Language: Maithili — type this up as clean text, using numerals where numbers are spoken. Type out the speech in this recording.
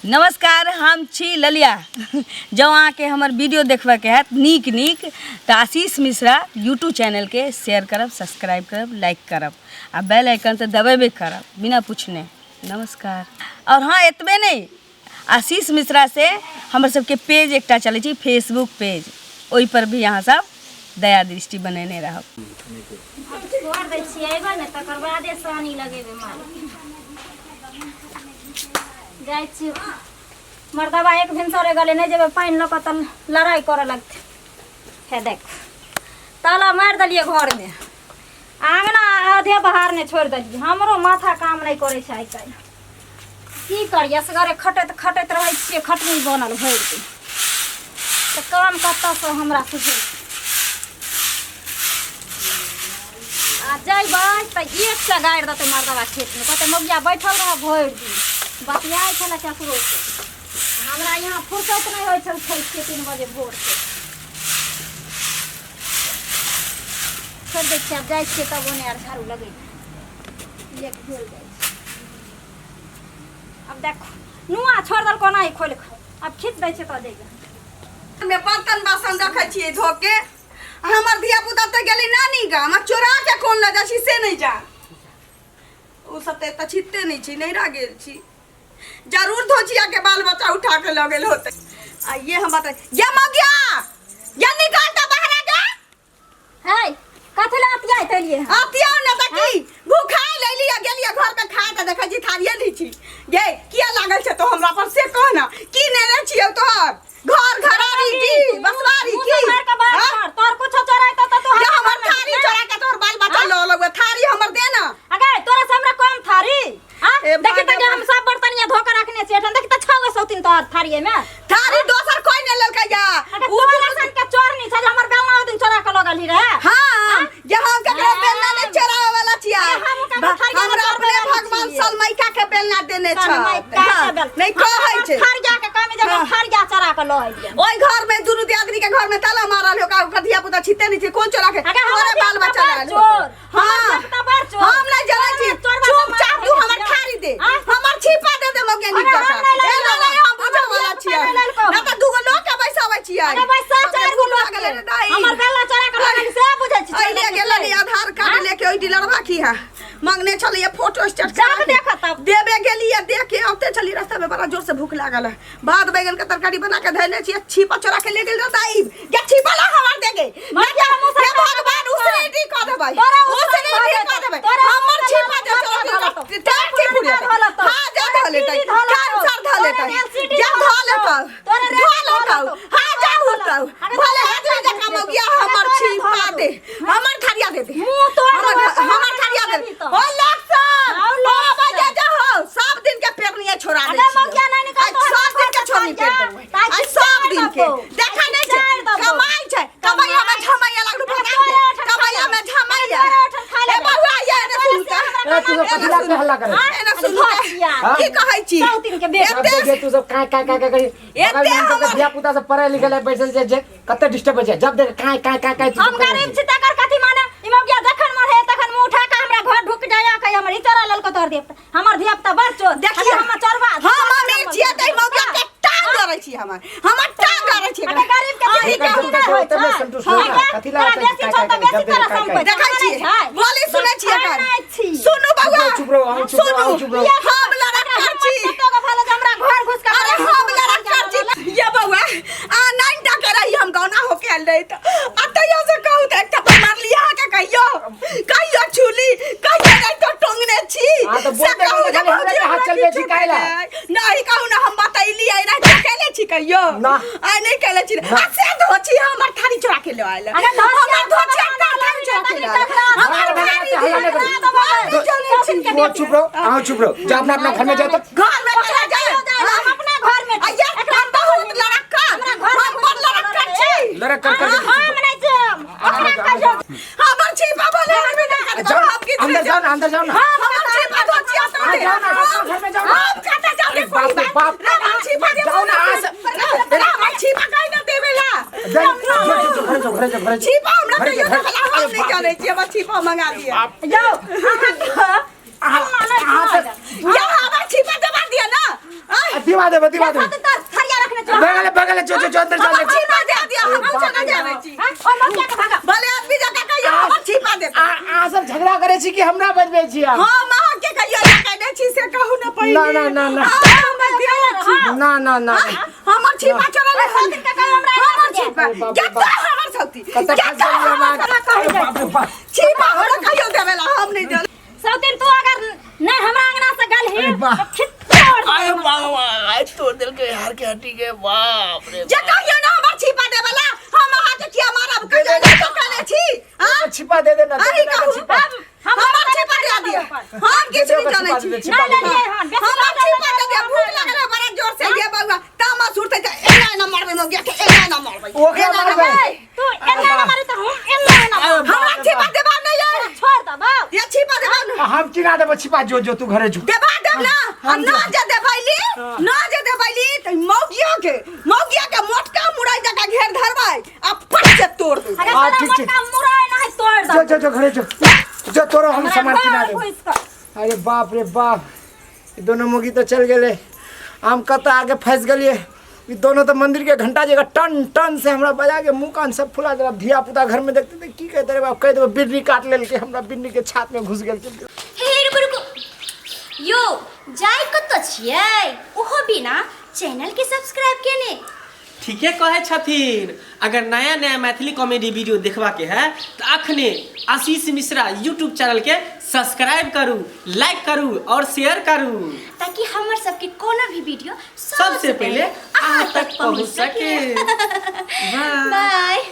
नमस्कार, हम छी ललिया। जँ अहाँके हमर वीडियो देखबाके हैत नीक नीक तऽ आशीष मिश्रा यूट्यूब चैनलके शेयर करब, सब्सक्राइब करब, लाइक करब आ बेल आइकन तऽ दबेबे करब बिना पूछने। नमस्कार। और हाँ, एतबे नहि, आशीष मिश्रा से हमर सबके पेज एकटा चलै छै, फेसबुक पेज, ओहि पर भी अहाँ सब दया दृष्टि बनेने रहब। छोड़ दै छियै, अयबै ने तकर बादे सानी लगेबै। माल जाइ छी, मर्दबा एक भिनसरे गेलै, नहि जेबै पानि लऽ कऽ तऽ लड़ाइ करऽ लगतै। हे देख, ताला मारि देलियै घरमे, आङ्गना आधे बाहर नहि छोड़ि देलियै। हमरो माथा काम नहि करै छै आइ काल्हि, की करियै? असगरे खटैत खटैत रहै छियै, खटनी बनल भरि दिन, तऽ काम कतऽसँ हमरा सुझै? आ जैबै तऽ एकसँ गाड़ि देतै मर्दबा खेतमे, कहतै मौगिया बैठल रह भरि दिन, बतियाइ छलै ककरोसँ। हमरा यहाँ फुर्सत नहि होइ छै, उठै छियै 3 बजे भोरके। छोड़ि दै छियै, आब जाइ छियै तब ओने आर झाड़ू लगेबै, लेट भेल जाइ छै। आब देखो, नुआ छोड़ि देलको ओनाही खोलि कऽ, आब खींच दै छियै तऽ जइबै। मे बर्तन बासन रखै छियै धो के, आ हमर धिया पुता तऽ गेलै नानी गाम, आ चोरा के कोन लऽ जाइ छी से नहि जान। ओ सब तऽ एतऽ छिटते नहि छी, नैहरा गेल छी। जरूर धोचिया के बाल बच्चा उठा के लऽ गेल होतै। आ ये हम बता, ये मगिया, ये निकाल तऽ बाहर के। है, कथी लए अतियाइत एलियै हँ? अतिया ने तऽ की भूखाइ लेली आ गेलियै घर पे खा के देखै छी थारिये नहि छी। गे, किया लागल छै तो हमरा पर से कह ना, की नेने छियौ तोहर घर घरारी की बसवारी मुँह की से मारि के बाहर हाँ? कर, तोहर कुछो चोराइ तऽ तू ये हमरा हमर घरमे थारी घुसै। चोरा के तोहर बाल बच्चा लऽ लगे, थारी हमर दे ना। अगे, तोरा से हमरा कम थारी? आ ए देखी तऽ, भगवान। हम सब बर्तन यहाँ धो के रखने छियै एठाम, देखी तऽ छौ गो सौतीन तोहर थारिये में। थारी दोसर कोई नहीं लेलकै या। अगे, उ तोरा सन के चोर नहीं छै जे हमर बेलना ओहि दिन चोरा के लऽ गेलही रहे। हाँ, जे हम ककरो बेलना नहीं चोरावे वाला छियै। अरे हम ककरो थारिया हमरा चोरबै अपने वाला भगवान छियै। सलमैका के बेलना देने छै। सनमाइका के हाँ, बेल। नहीं कहै छै। थारिया के कमी जगह हाँ। थारिया चोरा के लऽ एलियै। ओहि घर में दुनू दियादनी के घर में ताला मारल हो, ओकर धिया पुता छिते नहीं छै, कोन चोरा के? अगे, हमर तोरे बाल धिया बच्चा पुता लायल चोर। होतौ। हमर हाँ। धिया पुता बड़ चोर। हम नहीं जनै छी। चोरबा चुपचाप मार तू देबै हमर छियै। थारी दे, आँ? हमर छिपा दे दे मौके अरे नीक हम जकाँ। नहि ए लेलियौ। नहीं, हम बुझै हमर वाला धिया पुता छियै नहि लेलकौ। ना तऽ दूगो लोग के बैसाबै छियै। अरे बैसा बाप रे, चारि गो भूख लोग लागल के। रे दाई। हमर बेलना चोरा के लऽ गेली से बुझै छी। अइले गेलै रे आधार कार्ड लेके, ओहि डीलरवा की है मांगने छलियै फोटो स्टेट जब देखत तब। देबे गेलियै, देख के आते छलियै रास्ता में, बड़ा जोर से भूख लागल है। भात बैगन के तरकारी बना के धैले छियै, छिपा चोरा के ले गेल रे दाई। गे छिपा ला हमर दे गे। मरिया मुँह से हे भगवान, उसने डी कह देबै, तोरा उसने उसने डी धऽ कह देबै। तोरा हमर उसने छिपा जे धऽ चोरा के देतौ। टाइम से तोरा पूरी धऽ लेतौ। हां जा तोरा धऽ लेतै, टीवी धऽ लेतौ। कैंसर धऽ तोरा लेतै, LCD जा धऽ धऽ लेतौ। लेतौ, तोरा धऽ रेडियो लेतौ, धऽ लेतौ। हां जा होतौ। अरे भले तोरा आदमी जकाँ धऽ मौगिया लेतौ। हमर तोरा छिपा धऽ दे, लेतौ। हमर थारिया दे दे, मुँह तोड़ हमर देबौ, तोरा हमर थारिया दे देबही दे। तऽ। ओ लक्ष्मण, आओ ओ लक्ष्मण। बजा जा हो, सब दिन के पेरनिया छोड़ा दे अरे मौगिया नहीं निकल आज सब दिन के छोड़नी पेर देबै, ताइ आज सब दिन के देबौ। देखा नहीं छै, चारि देबौ। कमाई छै, कमाई में झमैया लागलू अरे भगवान तोरे के, ओठन खा कमाई ले। में झमैया। तोरे ओठन खा ले। ए बउआ, ये एने सुन त। ए, तू सब कथी ला के हल्ला करे? एने सुन त। की कहै छी? चौतीन के बेटा। सब देखे तू सब काय काय काय काय करी। एते बगल में हम सबके हमर- धिया पुता सब पढ़े लिखे ले बैठल छै जे कते डिस्टर्ब होइ छै, जब देख काय काय काय काय तू हम सब करै गरीब छी। छी तकर कथी माने? ई मौगिया जखन मन है तखन मुंह उठा के हमरा घर ढुक जाया, कहे हमर ई चोरा ललको तोहर देव, हमर धिया पुता बड़ चोर। देखिए, अगर हमर चोरबा हम अमीर छियै तऽ ई मौगिया के टांग गड़ै छी, हमर हमर टांग गड़ै छी। अगर गरीब के अहीं जिंदगी के नहि संतुष्ट होइ होतै, छै। संतुष्ट होतै। अगर कथी ला तोरा एते बेसी काय छौ काय तऽ करी, जब बेसी तोरा देख काय संपत्ति काय। देखै छियै, छै। बोली सुनै छियै खाय एकर। नहि छी। सुनू बउआ, चुप रहो, अहाँ चुप रहो, सुनू, अहाँ चुप रहो। हम लड़क्कर छी। कतो के भले जे हमरा घर घुस के अरे हम लड़क्कर छी। ये बउआ, आ नाइन टा के रही हम गौना होके आयल रही तऽ आ तैयो से कहू तऽ एक थप्पड़ मारली अहाँके, कहियो कहियो छुली, कहियो नहि तो टोंगने छी। हाँ, तऽ से बोलते कहू बोलते जे खाली हमरा भौजी के हाथ हमरा चलबै किछु छी काहे ला? भेलै। नहीं कहू ना, हम बतैली आई ना केले छी कहियो। ना। आ नहीं केले छी। आ से धोछी हमर थारी चोरा के ले आयल। अरे धोछी हमर धोछी हमर थारी चोरा के ले आयल। हमर थारी हल्ला नहि करू। हम नहीं जानै छी। तू चुप रहो, अहाँ चुप रहो, जा अपना अपना घर में जाओ तो। घर में चला जाए। हम अपना घर में आ ये हम बहुत लड़क्कर, हम बड़ लड़क्कर छी। लड़क्कर कर हम नहीं जाम, ओकरा कहियो। हमर छिपा बोले हम नहीं जाओ, हम की अंदर जाओ ना, अंदर जाओ ना। हमर छिपा धोछी हाँ, जाओ ना, अपना घर में जाओ ना। हम कतऽ जाऊ रे? अरे बाप रे बाप। हमर छिपा दे। जाओ ना, आ से- हमर छिपा काहे न देबेला? जाओ, जाओ, घर जाओ, घर जाओ, घर जाओ। छिपा हमरा घर कहियो जाओ, न घर- हम अरे नहीं बाप रे। जानै छी, हमर छिपा मंगा दिया। जाओ, अहाँ अहाँ से या हमर छिपा दबा दिया ना। आय, दिवा देबो, दिवा देबो। तो थरिया रखने छौ। बगल बगल, जो जो जो अंदर जा। छिपा दे दिया, हम जगह जाबै छी। हाँ, ओइ मौसिया के भागा। भले आदमी जका कहियो हमर छिपा दे। आ अहाँ सब झगड़ा करै छी कि हमरा बजबै छी अहाँ? हम अहाँके कहियो लगेने छी से कहू ने पहिने। ना, ना, ना, ना। अहाँ हमर देवर छी। ना ना ना। हमर छिपा चोरल है। सौतीन के कहियो हमरा हमर एना से छिपा अरे बाप रे केते बाप। हमर सौती कतऽ केते फँसल हमर बाप। सौती? अरे बाप रे बाप। छिपा हमरा कहियो देवेला हम नहीं देला। सौतीन, तू अगर नहीं हमरा अंगना से गेलही अरे वाह। तऽ खिच्चड़। आए बाबा, आए तोड़ देल के हार के हड्डी के, बाप रे। जे कहियो ना हमर छिपा देवेला, हम अहाँके किया मारब? कहियो नहीं तो कहने छी। हाँ? छिपा दे देना, दे अरे देना कहू छिपा। हमर छिपा दे दिया, हम किछु नहीं जानै छी। नहीं लेलियै हन बेसी। हमर छिपा दे दिया, भूख लगल है बड़ा जोर से। ये बउआ तामा सुरते त एना एना मारबै, मौगिया के एना एना मारबै। ओकरा एना एना मारबै। तू एना ना मारी तऽ हम एना एना मारब। हमरा छिपा देबा नहीं है। छोड़ दे बाप। ये छिपा देबा नहीं। हम किना देबो छिपा, जो जो तू घरे जो। देबा देब ना आ हम ना जे देबैली, ना जे देबैली त मौगिया के मोटका मुराई जका घेर धरबै आ फट से तोड़ देबै। अगर हाँ, तोरा ठीक छै। मोटका मुराई ना है तोड़ जो दे। जो जो घरे जो, जो तोरो हम हमरा सामान किना घर देबो। घुसि कऽ। अरे बाप रे बाप, ई दोनों मुगी तो चल गेले, हम कतऽ आके फंसि गेलियै। ई दोनों तो मंदिर के घंटा जगह टन टन से हमरा बजा के मुँह कान सब फुला देलक। धिया पुता घर में देखते तऽ की कहते? रे बाप, कहि देबो बिर्री काट लेलकै हमरा, बिर्री के छात में घुस गेल। हे रुकू रुकू यौ, जाय कतऽ छियै ओहो बिना चैनल के सब्सक्राइब केने? ठीके कहै छथिन। अगर नया नया मैथिली कॉमेडी वीडियो देखबाके है तऽ अखने आशीष मिश्रा यूट्यूब चैनल के सब्सक्राइब करू, लाइक करू और शेयर करू, ताकि हमर सबके कोनो भी वीडियो सबसे पहले अहाँ तक पहुँच सके। बाय। बाय।